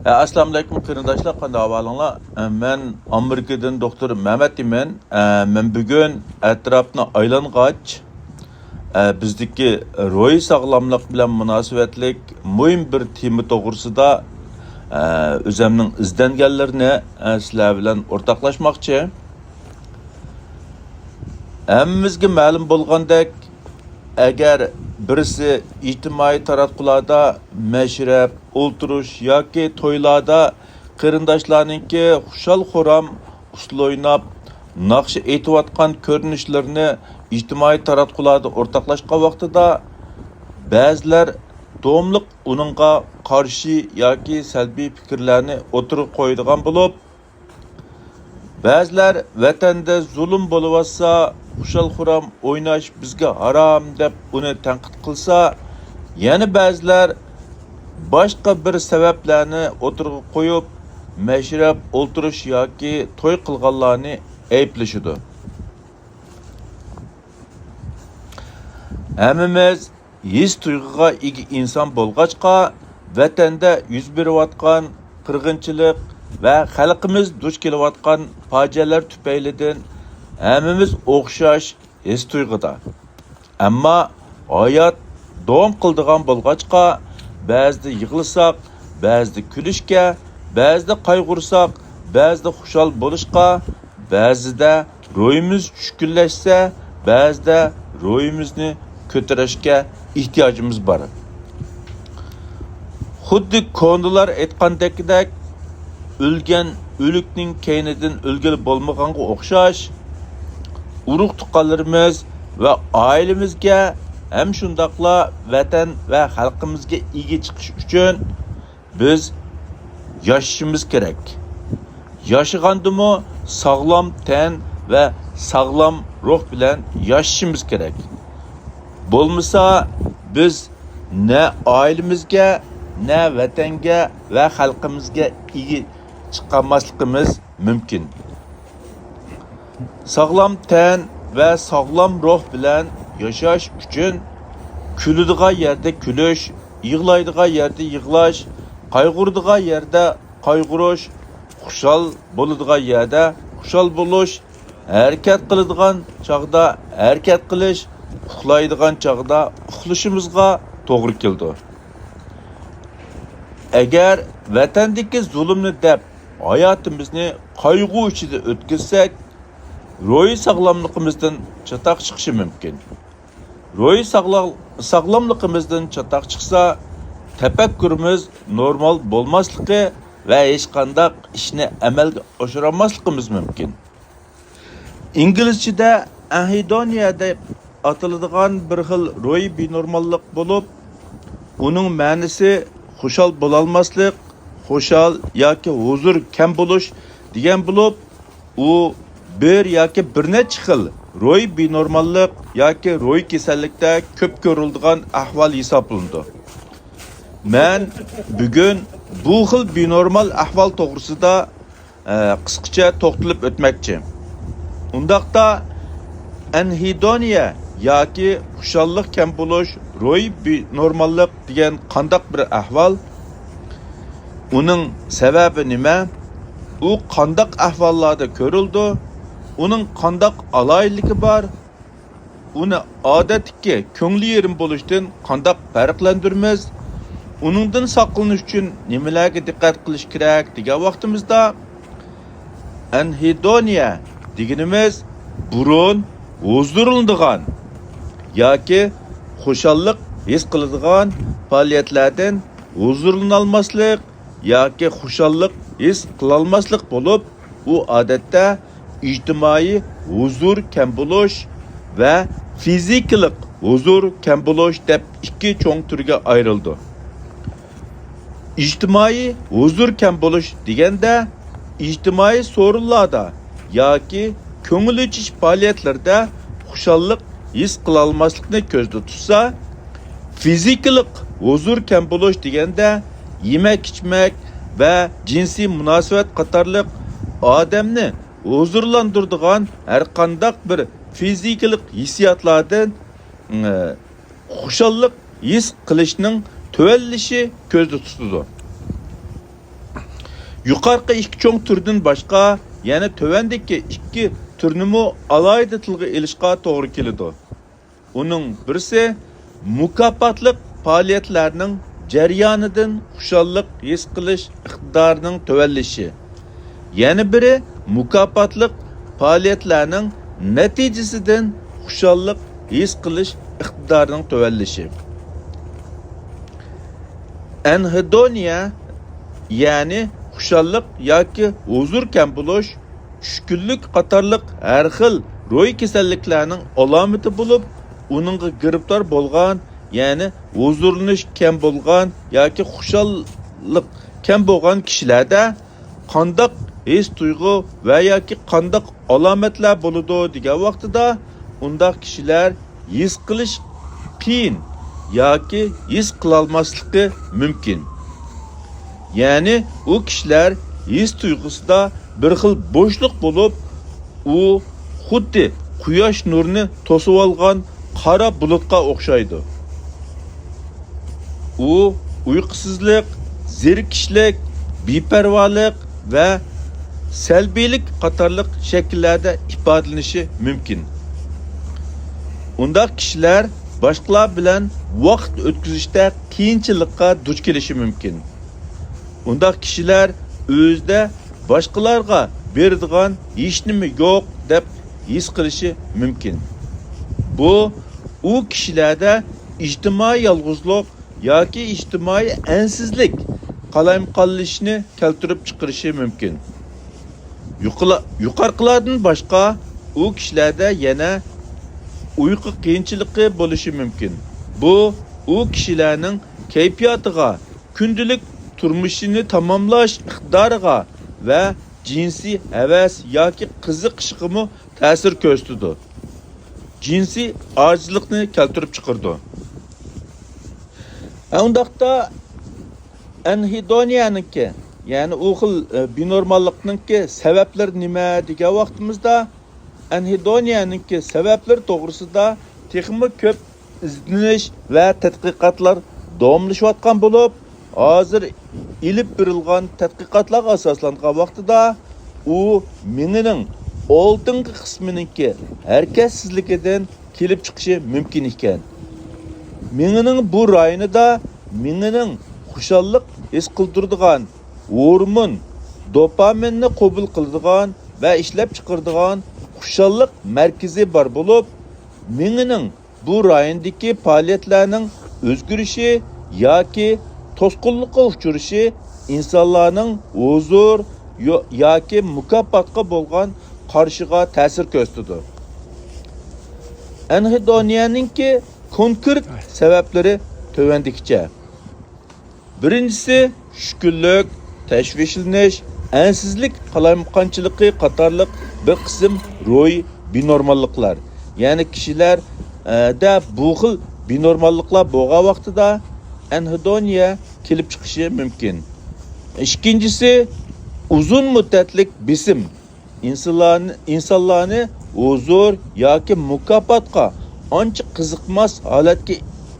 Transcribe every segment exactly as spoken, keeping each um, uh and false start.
ئەسسالامۇئەلەيكۇم قېرىنداشلار، قانداق ئەھۋالىڭلار؟ مەن ئامېرىكىدىن دوختۇر مەمەت ئىمىن. مەن بۈگۈن ئەتراپنى ئايلانغاچ، بىزدىكى روھىي ساغلاملىق بىلەن مۇناسىۋەتلىك مۇھىم بىر تېما توغرىسىدا ئۆزۈمنىڭ ئىزدەنگەنلىرىنى سىلەر بىلەن ئورتاقلاشماقچى. ھەممىمىزگە مەلۇم بولغاندەك، ئەگەر بىرسى ئىجتىمائىي تاراتقۇلاردا مەشرەپ، ئولتۇرۇش ياكى تويلاردا قېرىنداشلارنىڭكى خۇشال-خۇرام ئۇسسۇل ئويناپ، ناخشا ئېيتىۋاتقان كۆرۈنۈشلىرىنى ئىجتىمائىي تاراتقۇلاردا ئورتاقلاشقان ۋاقتىدا، بەزىلەر داۋاملىق ئۇنىڭغا قارشى ياكى سەلبىي پىكىرلەرنى ئوتتۇرىغا قويىدىغان بولۇپ، بەزىلەر ۋەتەندە زۇلۇم بولۇۋاتسا، خۇشال-خۇرام ئويناش بىزگە ھارام دەپ ئۇنى تەنقىد قىلسا، يەنە بەزىلەر باشقا بىر سەۋەبلەرنى ئوتتۇرىغا قويۇپ، مەشرەپ، ئولتۇرۇش ياكى توي قىلغانلارنى ئەيىبلىشىدۇ. ھەممىمىز ھېس-تۇيغۇغا ئىگە ئىنسان بولغاچقا، ۋەتەندە يۈز بېرىۋاتقان قىرغىنچىلىق ۋە خەلقىمىز دۇچ كېلىۋاتقان پاجىئەلەر تۈپەيلىدىن ھەممىمىز ئوخشاش ھېس-تۇيغۇدا. ئەمما ھايات داۋام قىلىدىغان بولغاچقا، بەزىدە يىغلىساق، بەزىدە كۈلۈشكە، بەزىدە قايغۇرساق، بەزىدە خۇشال بولۇشقا، بەزىدە روھىمىز چۈشكۈنلەشسە، بەزىدە روھىمىزنى كۆتۈرۈشكە ئېھتىياجىمىز بار. خۇددى كونىلار ئېيتقاندەكدەك، ئۆلگەن ئۆلۈكنىڭ كەينىدىن ئۆلگىلى بولمىغانغا ئوخشاش، ئۇرۇق-تۇغقانلىرىمىز ۋە ئائىلىمىزگە ھەم شۇنداقلا ۋەتەن ۋە خەلقىمىزگە ئىگە چىقىش ئۈچۈن بىز ياشىشىمىز كېرەك. ياشىغاندىمۇ ساغلام تەن ۋە ساغلام روھ بىلەن ياشىشىمىز كېرەك. بولمىسا، بىز نە ئائىلىمىزگە، نە ۋەتەنگە ۋە خەلقىمىزگە ئىگە چىقالماسلىقىمىز مۇمكىن. ساغلام تەن ۋە ساغلام روھ بىلەن ياشاش ئۈچۈن كۈلىدىغان يەردە كۈلۈش، يىغلايدىغان يەردە يىغلاش، قايغۇرىدىغان يەردە قايغۇرۇش، خۇشال بولىدىغان يەردە خۇشال بولۇش، ھەرىكەت قىلىدىغان چاغدا ھەرىكەت قىلىش، ئۇخلايدىغان چاغدا ئۇخلىشىمىزغا توغرا كېلىدۇ. ئەگەر ۋەتەندىكى زۇلۇمنى دەپ، ھاياتىمىزنى قايغۇ ئىچىدە ئۆتكۈزسەك، روھىي ساغلاملىقىمىزدىن چاتاق چىقىشى مۇمكىن. روھىي ساغلا-، ساغلاملىقىمىزدىن چاتاق چىقسا، تەپەككۇرىمىز نورمال بولماسلىقى ۋە ھېچقانداق ئىشنى ئەمەلگە ئاشۇرالماسلىقىمىز مۇمكىن. ئىنگلىزچىدە ئەنھېدونىيە دەپ ئاتىلىدىغان بىر خىل روھىي بىنورماللىق بولۇپ، ئۇنىڭ مەنىسى خۇشال بولالماسلىق، خۇشال ياكى ھۇزۇر كەم بولۇش دېگەن بولۇپ، ئۇ بىر ياكى بىر نەچچە خىل روھىي بىنورماللىق ياكى روھىي كېسەللىكتە كۆپ كۆرۈلىدىغان ئەھۋال ھېسابلىنىدۇ. مەن بۈگۈن بۇ خىل بىنورمال ئەھۋال توغرىسىدا ئە، قىسقىچە توختىلىپ ئۆتمەكچى. ئۇنداقتا، ئەنھېدونىيە ياكى خۇشاللىق كەم بولۇش، روھىي بىنورماللىق دېگەن قانداق بىر ئەھۋال؟ ئۇنىڭ سەۋەبى نېمە؟ ئۇ قانداق ئەھۋاللاردا كۆرۈلىدۇ؟ ئۇنىڭ قانداق ئالاھىدىلىكى بار؟ ئۇنى ئادەتتىكى كۆڭلى يېرىم بولۇشتىن قانداق پەرقلەندۈرىمىز؟ ئۇنىڭدىن ساقلىنىش ئۈچۈن نېمىلەرگە دىققەت قىلىش كېرەك دېگەن ۋاقتىمىزدا، ئەنھېدونىيە دېگىنىمىز بۇرۇن ھۇزۇرلىنىدىغان ياكى خۇشاللىق ھېس قىلىدىغان پائالىيەتلەردىن ھۇزۇرلىنالماسلىق، ياكى خۇشاللىق ھېس قىلالماسلىق بولۇپ، ئۇ ئادەتتە ئىجتىمائىي ھۇزۇر كەم بولۇش ۋە فىزىكىلىق ھۇزۇر كەم بولۇش دەپ ئىككى چوڭ تۈرگە ئايرىلىدۇ. ئىجتىمائىي ھۇزۇر كەم بولۇش دېگەندە، ئىجتىمائىي سورۇنلاردا ياكى كۆڭۈل ئېچىش پائالىيەتلىرىدە خۇشاللىق ھېس قىلالماسلىقنى كۆزدە تۇتسا، فىزىكىلىق ھۇزۇر كەم بولۇش دېگەندە، يېمەك-ئىچمەك ۋە جىنسىي مۇناسىۋەت قاتارلىق ئادەمنى ھۇزۇرلاندۇرىدىغان ھەرقانداق بىر فىزىكىلىق ھېسسىياتلاردىن، ئى، خۇشاللىق ھېس قىلىشنىڭ تۆۋەنلىشى كۆزدە تۇتۇلىدۇ. يۇقارقى ئىككى چوڭ تۈردىن باشقا، يەنە تۆۋەندىكى ئىككى تۈرنىمۇ ئالاھىدە تىلغا ئېلىشقا توغرا كېلىدۇ. ئۇنىڭ بىرسى مۇكاپاتلىق پائالىيەتلەرنىڭ جەريانىدىن خۇشاللىق ھېس قىلىش ئىقتىدارىنىڭ تۆۋەنلىشى. يەنە بىرى مۇكاپاتلىق پائالىيەتلەرنىڭ نەتىجىسىدىن خۇشاللىق ھېس قىلىش ئىقتىدارىنىڭ تۆۋەنلىشى. ئەنھېدونىيە، يەنى خۇشاللىق ياكى ھۇزۇر كەم بولۇش، چۈشكۈنلۈك قاتارلىق ھەر خىل روھىي كېسەللىكلەرنىڭ ئالامىتى بولۇپ، ئۇنىڭغا گىرىپتار بولغان، يەنى ھۇزۇرلىنىش كەم بولغان ياكى خۇشاللىق كەم بولغان كىشىلەردە قانداق ھېس تۇيغۇ ۋە ياكى قانداق ئالامەتلەر بولىدۇ دېگەن ۋاقتىدا، ئۇنداق كىشىلەر ھېس قىلىش قىيىن ياكى ھېس قىلالماسلىقى مۇمكىن. يەنى ئۇ كىشىلەر ھېس تۇيغۇسىدا بىر خىل بوشلۇق بولۇپ، ئۇ خۇددى قۇياش نۇرىنى توسۇۋالغان قارا بۇلۇتقا ئوخشايدۇ. ئۇ ئۇيقۇسىزلىق، زېرىكىشلىك، بىپەرۋالىق ۋە سەلبىيلىك قاتارلىق شەكىللەردە ئىپادىلىنىشى مۇمكىن. ئۇنداق كىشىلەر باشقىلار بىلەن ۋاقىت ئۆتكۈزۈشتە قىيىنچىلىققا دۇچ كېلىشى مۇمكىن. ئۇنداق كىشىلەر ئۆزىدە باشقىلارغا بېرىدىغان ھېچنېمە يوق دەپ ھېس قىلىشى مۇمكىن. بۇ ئۇ كىشىلەردە ئىجتىمائىي يالغۇزلۇق ياكى ئىجتىمائىي ئەنسىزلىك قالايمىقانلىشىشنى كەلتۈرۈپ چىقىرىشى مۇمكىن. يۇقىلا-، يۇقارقىلاردىن باشقا، ئۇ كىشىلەردە يەنە ئۇيقۇ قىيىنچىلىقى بولۇشى مۇمكىن. بۇ ئۇ كىشىلەرنىڭ كەيپىياتىغا، كۈندىلىك تۇرمۇشىنى تاماملاش ئىقتىدارىغا ۋە جىنسىي ھەۋەس ياكى قىزىقىشىغىمۇ تەسىر كۆرسىتىدۇ. جىنسىي ئاجىزلىقنى كەلتۈرۈپ چىقىرىدۇ. ئە، ئۇنداقتا ئەنھېدونىيەنىڭكى، يەنى ئۇ خىل، ئە، بىنورماللىقنىڭكى سەۋەبلىرى نېمە دېگەن ۋاقتىمىزدا، ئەنھېدونىيەنىڭكى سەۋەبلىرى توغرىسىدا تېخىمۇ كۆپ ئىزدىنىش ۋە تەتقىقاتلار داۋاملىشىۋاتقان بولۇپ، ھازىر ئېلىپ بېرىلغان تەتقىقاتلارغا ئاساسلانغان ۋاقتىدا، ئۇ مېڭىنىڭ ئالدىنقى قىسمىنىڭكى ھەرىكەتسىزلىكىدىن كېلىپ چىقىشى مۇمكىن ئىكەن. مېڭىنىڭ بۇ رايونىدا مېڭىنىڭ خۇشاللىق ھېس قىلدۇرىدىغان ھورمون دوپامىننى قوبۇل قىلىدىغان ۋە ئىشلەپچىقىرىدىغان خۇشاللىق مەركىزى بار بولۇپ، مېڭىنىڭ بۇ رايوندىكى پائالىيەتلەرنىڭ ئۆزگىرىشى ياكى توسقۇنلۇققا ئۇچرىشى ئىنسانلارنىڭ ھۇزۇر يو-، ياكى مۇكاپاتقا بولغان قارىشىغا تەسىر كۆرسىتىدۇ. ئەنھېدونىيەنىڭكى كونكرېت سەۋەبلىرى تۆۋەندىكىچە. بىرىنچىسى، چۈشكۈنلۈك، تەشۋىشلىنىش، ئەنسىزلىك قالايمىقانچىلىقى قاتارلىق بىر قىسىم روھىي بىنورماللىقلار. يەنى كىشىلەردە بۇ خىل بىنورماللىقلار بولغان ۋاقتىدا ئەنھېدونىيە كېلىپ چىقىشى مۇمكىن. ئىككىنچىسى، ئۇزۇن مۇددەتلىك بېسىم. ئىنسانلارنى، ئىنسانلارنى ھۇزۇر ياكى مۇكاپاتقا ئانچە قىزىقماس ھالەتكە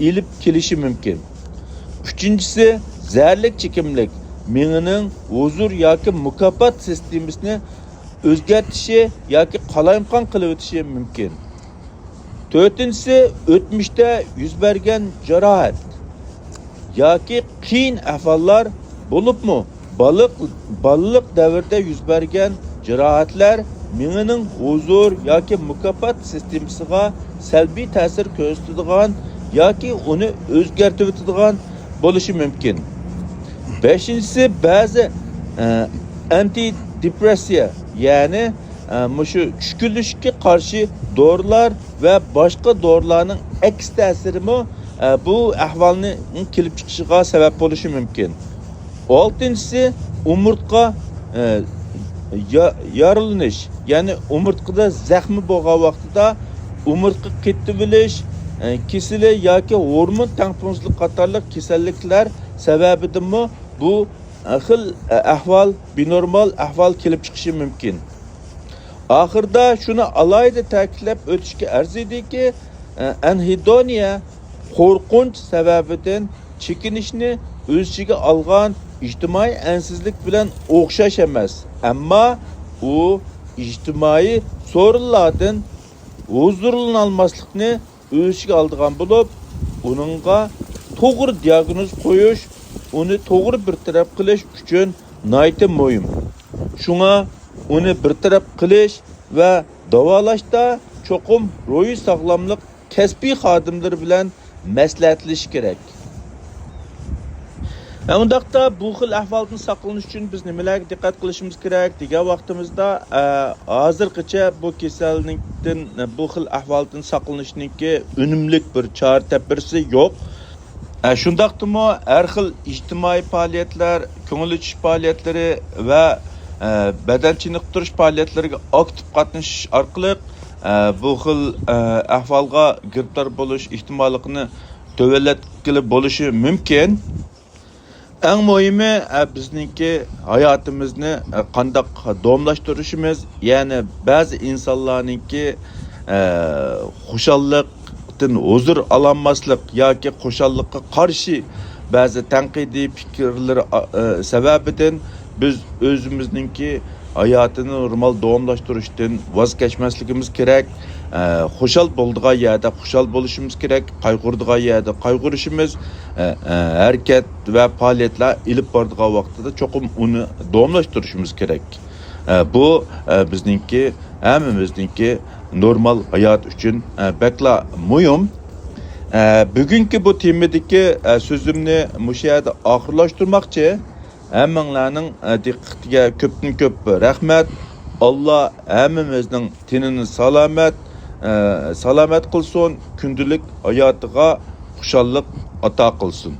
ئېلىپ كېلىشى مۇمكىن. ئۈچىنچىسى، زەھەرلىك چېكىملىك مېڭىنىڭ ھۇزۇر ياكى مۇكاپات سىستېمىسىنى ئۆزگەرتىشى ياكى قالايمىقان قىلىۋېتىشى مۇمكىن. تۆتىنچىسى، ئۆتمۈشتە يۈز بەرگەن جاراھەت ياكى قىيىن ئەھۋاللار، بولۇپمۇ بالىق-، بالىلىق دەۋرىدە يۈز بەرگەن جاراھەتلەر مېڭىنىڭ ھۇزۇر ياكى مۇكاپات سىستېمىسىغا سەلبىي تەسىر كۆرسىتىدىغان ياكى ئۇنى ئۆزگەرتىۋېتىدىغان بولۇشى مۇمكىن. بەشىنچىسى، بەزى، ئە، ئەنتىدېپرېسسىيە، يەنى ئە، مۇشۇ چۈشكۈنلىشىشكە قارشى دورىلار ۋە باشقا دورىلارنىڭ ئەكس تەسىرىمۇ، ئە، بۇ ئەھۋالنىڭ كېلىپ چىقىشىغا سەۋەب بولۇشى مۇمكىن. ئالتىنچىسى، ئومۇرتقا، ئە، يا-، يارىلىنىش، يەنى ئومۇرتقىدا زەخمى بولغان ۋاقتىدا ئومۇرتقا قېتىۋېلىش، ئە، كېسىلى ياكى ھورمون تەڭپۇڭسىزلىقى قاتارلىق كېسەللىكلەر سەۋەبىدىنمۇ بۇ، ئە، خىل، ئە، ئەھۋال، بىنورمال ئەھۋال كېلىپ چىقىشى مۇمكىن. ئاخىرىدا شۇنى ئالاھىدە تەكىتلەپ ئۆتۈشكە ئەرزىيدۇكى، ئەنھېدونىيە قورقۇنچ سەۋەبىدىن چېكىنىشنى ئۆز ئىچىگە ئالغان ئىجتىمائىي ئەنسىزلىك بىلەن ئوخشاش ئەمەس، ئەمما ئۇ ئىجتىمائىي سورۇنلاردىن ھۇزۇرلىنالماسلىقنى ئۆز ئىچىگە ئالىدىغان بولۇپ، ئۇنىڭغا توغرا دىياگنوز قويۇش، ئۇنى توغرا بىر تەرەپ قىلىش ئۈچۈن ناھايىتى مۇھىم. شۇڭا ئۇنى بىر تەرەپ قىلىش ۋە داۋالاشتا چوقۇم روھىي ساغلاملىق كەسپىي خادىملىرى بىلەن مەسلىھەتلىشىش كېرەك. ھە، ئۇنداقتا بۇ خىل ئەھۋالدىن ساقلىنىش ئۈچۈن بىز نېمىلەرگە دىققەت قىلىشىمىز كېرەك دېگەن ۋاقتىمىزدا، ئە، ھازىرغىچە بۇ كېسەللىكتىن، بۇ خىل ئەھۋالدىن ساقلىنىشنىڭكى ئۈنۈملۈك بىر چارە تەدبىرىسى يوق. ئە، شۇنداقتىمۇ ھەر خىل ئىجتىمائىي پائالىيەتلەر، كۆڭۈل ئېچىش پائالىيەتلىرى ۋە، ئە، بەدەن چېنىقتۇرۇش پائالىيەتلىرىگە ئاكتىپ قاتنىشىش ئارقىلىق، ئە، بۇ خىل، ئە، ئەھۋالغا گىرىپتار بولۇش ئېھتىماللىقىنى تۆۋەنلەتكىلى بولۇشى مۇمكىن. ئەڭ مۇھىمى، ئە، بىزنىڭكى ھاياتىمىزنى، ئە، قانداق داۋاملاشتۇرۇشىمىز، يەنى بەزى ئىنسانلارنىڭكى، ئە، خۇشاللىقتىن ھۇزۇر ئالالماسلىق ياكى خۇشاللىققا قارشى بەزى تەنقىدىي پىكىرلىرى، ئە، سەۋەبىدىن بىز ئۆزىمىزنىڭكى ھاياتىنى نورمال داۋاملاشتۇرۇشتىن ۋاز كەچمەسلىكىمىز كېرەك. ئە، خۇشال بولىدىغان يەردە خۇشال بولۇشىمىز كېرەك، قايغۇرىدىغان يەردە قايغۇرۇشىمىز، ئە، ئە، ھەرىكەت ۋە پائالىيەتلەر ئېلىپ بارىدىغان ۋاقتىدا چوقۇم ئۇنى داۋاملاشتۇرۇشىمىز كېرەك. ئە، بۇ، ئە، بىزنىڭكى، ھەممىمىزنىڭكى نورمال ھايات ئۈچۈن، ئە، بەكلا مۇھىم. ئە، بۈگۈنكى بۇ تېمىدىكى، ئە، سۆزۈمنى مۇشۇ يەردە ئاخىرلاشتۇرماقچى. ھەممىڭلارنىڭ، ئە، دىققىتىگە كۆپتىن كۆپ رەھمەت. ئاللا ھەممىمىزنىڭ تېنىنى سالامەت، ئە، سالامەت قىلسۇن، كۈندىلىك ھاياتىغا خۇشاللىق ئاتا قىلسۇن.